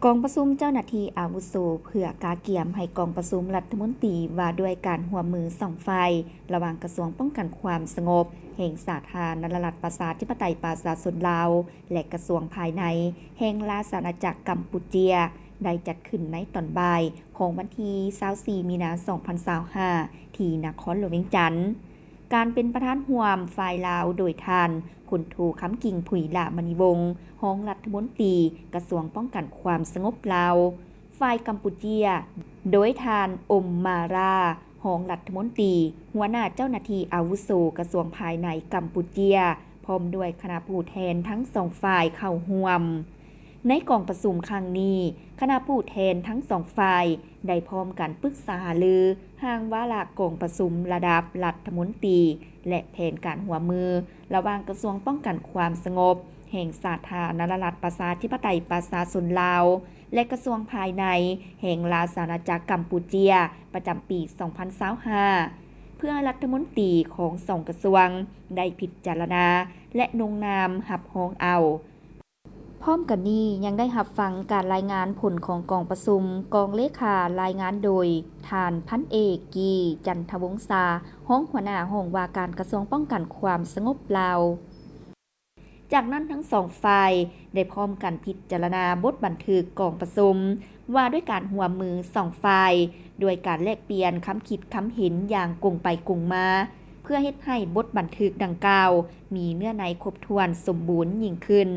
ກອງປະຊຸມເຈົ້າໜ້າທີ່ອາວຸໂສ ເພື່ອກະກຽມໃຫ້ກອງປະຊຸມລັດຖະມົນຕີວ່າດ້ວຍການຮ່ວມມືສອງຝ່າຍ ລະຫວ່າງກະຊວງປ້ອງກັນຄວາມສະຫງົບແຫ່ງສາທາລະນະລັດປະຊາທິປະໄຕປະຊາຊົນລາວ ແລະ ກະຊວງພາຍໃນແຫ່ງລາຊະອານາຈັກກຳປູເຈຍ ໄດ້ຈັດຂຶ້ນໃນຕອນບ່າຍຂອງວັນທີຊາວສີ່ ມີນາ ສອງພັນຊາວຫ້າ ທີ່ນະຄອນຫຼວງວຽງຈັນ. ການເປັນປະທານຮ່ວມຝ່າຍລາວໂດຍທ່ານ ພົນໂທ ຄຳກິ່ງ ຜຸຍຫຼ້າມະນີວົງ ຮອງລັດຖະມົນຕີກະຊວງປ້ອງກັນຄວາມສະຫງົບລາວ, ຝ່າຍກຳປູເຈຍ ໂດຍທ່ານ ອົມ ມາຣາ ຮອງລັດຖະມົນຕີ ຫົວໜ້າເຈົ້າໜ້າທີ່ອາວຸໂສກະຊວງພາຍໃນກຳປູເຈຍ ພ້ອມດ້ວຍຄະນະຜູ້ແທນທັງສອງຝ່າຍເຂົ້າຮ່ວມ. ໃນກອງປະຊຸມຄັ້ງນີ້, ຄະນະຜູ້ແທນທັງສອງຝ່າຍໄດ້ພ້ອມກັນປຶກສາຫາລືຮ່າງວາລະກອງປະຊຸມລະດັບລັດຖະມົນຕີ ແລະ ແຜນການຮ່ວມມືລະຫວ່າງກະຊວງປ້ອງກັນຄວາມສະຫງົບແຫ່ງສາທາລະນະລັດປະຊາທິປະໄຕປະຊາຊົນລາວ ແລະ ກະຊວງພາຍໃນແຫ່ງລາຊະອານາຈັກກຳປູເຈຍ ປະຈຳປີສອງພັນຊາວຫ້າ ເພື່ອໃຫ້ລັດຖະມົນຕີຂອງສອງກະຊວງໄດ້ພິຈາລະນາ ແລະ ລົງນາມຮັບຮອງເອົາ. ພ້ອມກັນນີ້ຍັງໄດ້ຮັບຟັງການລາຍງານຜົນຂອງກອງປະຊຸມ, ກອງເລຂາລາຍງານໂດຍທ່ານພັນເອກ ກີ ຈັນທະວົງສາ ຮອງຫົວໜ້າຫ້ອງວ່າການກະຊວງປ້ອງກັນຄວາມສະຫງົບລາວ. ຈາກນັ້ນທັງສອງຝ່າຍໄດ້ພ້ອມກັນພິຈາລະນາບົດບັນທຶກກອງປະຊຸມ ວ່າດ້ວຍການຮ່ວມມືສອງຝ່າຍ ດ້ວຍການແລກປ່ຽນຄຳຄິດຄຳເຫັນຢ່າງກົງໄປກົງມາ ເພື່ອເຮັດໃຫ້ບົດບັນທຶກດັ່ງກ່າວມີເນື້ອໃນຄົບຖ້ວນສົມບູນຍິ່ງຂຶ້ນ.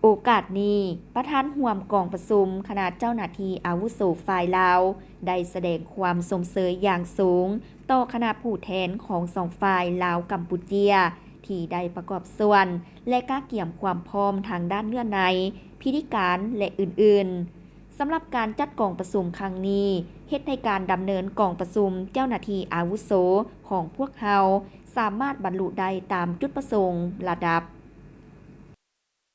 ໂອກາດນີ້, ປະທານຮ່ວມກອງປະຊຸມຄະນະເຈົ້າໜ້າທີ່ອາວຸໂສຝ່າຍລາວ ໄດ້ສະແດງຄວາມຊົມເຊີຍຢ່າງສູງຕໍ່ຄະນະຜູ້ແທນຂອງສອງຝ່າຍລາວ-ກຳປູເຈຍ ທີ່ໄດ້ປະກອບສ່ວນ ແລະ ກະກຽມຄວາມພ້ອມທາງດ້ານເນື້ອໃນ, ພິທີການ ແລະ ອື່ນໆ. ສຳລັບການຈັດກອງປະຊຸມຄັ້ງນີ້ ເຮັດໃຫ້ການດຳເນີນກອງປະຊຸມເຈົ້າໜ້າທີ່ອາວຸໂສຂອງພວກເຮົາ ສາມາດບັນລຸໄດ້ຕາມຈຸດປະສົງລະດັບ